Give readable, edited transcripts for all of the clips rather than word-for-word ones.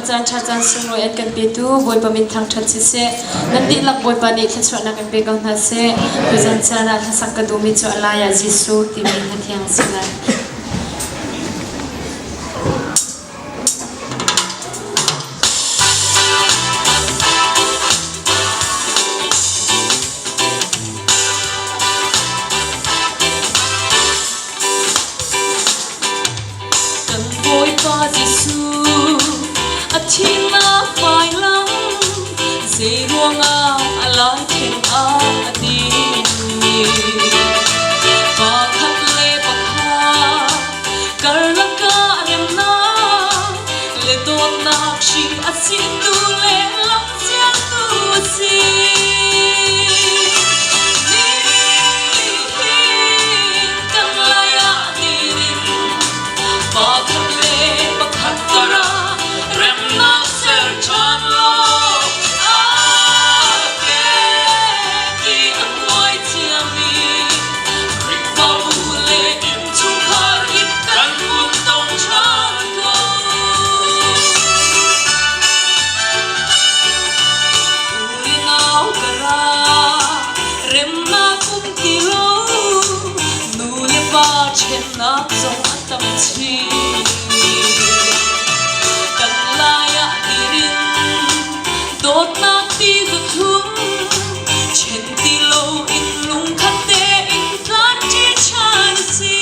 caan ṭha caan sunglawi an kan petu Bawipa min thangṭhat siseh. Nan dihlak Bawipa nih thluachuahnak in pe ko hna seh. Tuzan caan ah hlasak ka duhmi cu a lai ah Jesuh timi hla thiang a si lai. Kan Bawipa Jesuh a thihnak vailam zeiruangah a lai theng ah a ding? Pakhat le pakhat karlak ah remnak le dawtnak hri a sihtu le lamsialtu a si. Nihin kan lai ah ding pakhat le pakhat karah remnak ser ṭhan law a ke ti a kuai ciami Khrihfabu le innchungkhar in kan hun tong ṭhan ko. Unau ka ra, remnak um ti lo, nu le pa ṭhennak zong a tam chin. Kan lai ah dirin dawtnak ti za thum, ṭhen ti lo in lungkhat tein tlanṭi ṭhan a si.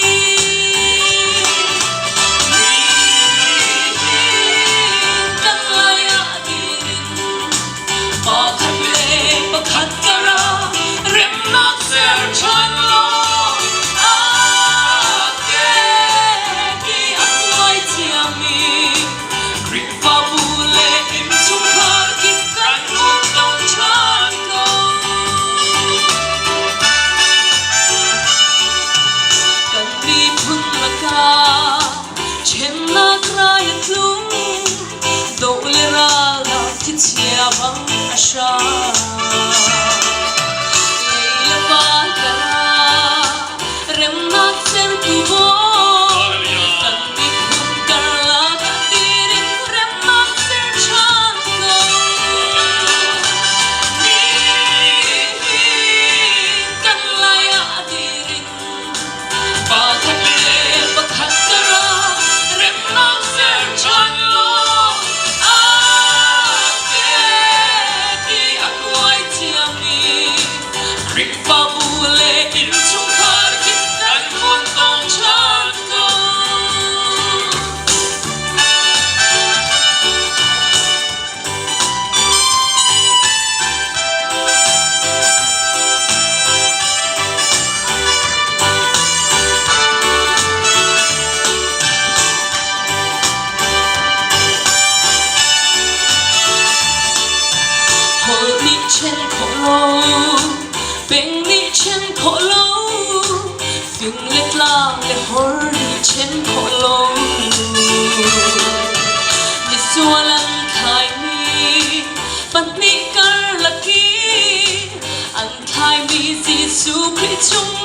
Nihin kan lai ah dirin pakhat le pakhat karah remnak ser ṭhan law a ke ki a kuai ciami Khrihfabu le innchungkhar kip kan um dong ṭhan ko. Kan miphun lakah ṭhennak rai a tlung, doh le ralnak thlichia bang a hrang. Lei le van karah remnak sertu Bawi, kan miphun karlak ah dir in remnak ser ṭhan ko. Nihin kan lai ah dir in pakhat le pakhat karah remnak ser ṭhan law a ke ti a kuai ciami Khrihfabu le innchungkhar kip kan hun tong ṭhan ko. Holh nih ṭhen khawh lo, peng nih ṭhen khawh lo, fing le tlang le hor nih ṭhen khawh lo. Misual an thlaimi pahnih karlak i an thlaimi Jesuh Khrih chung.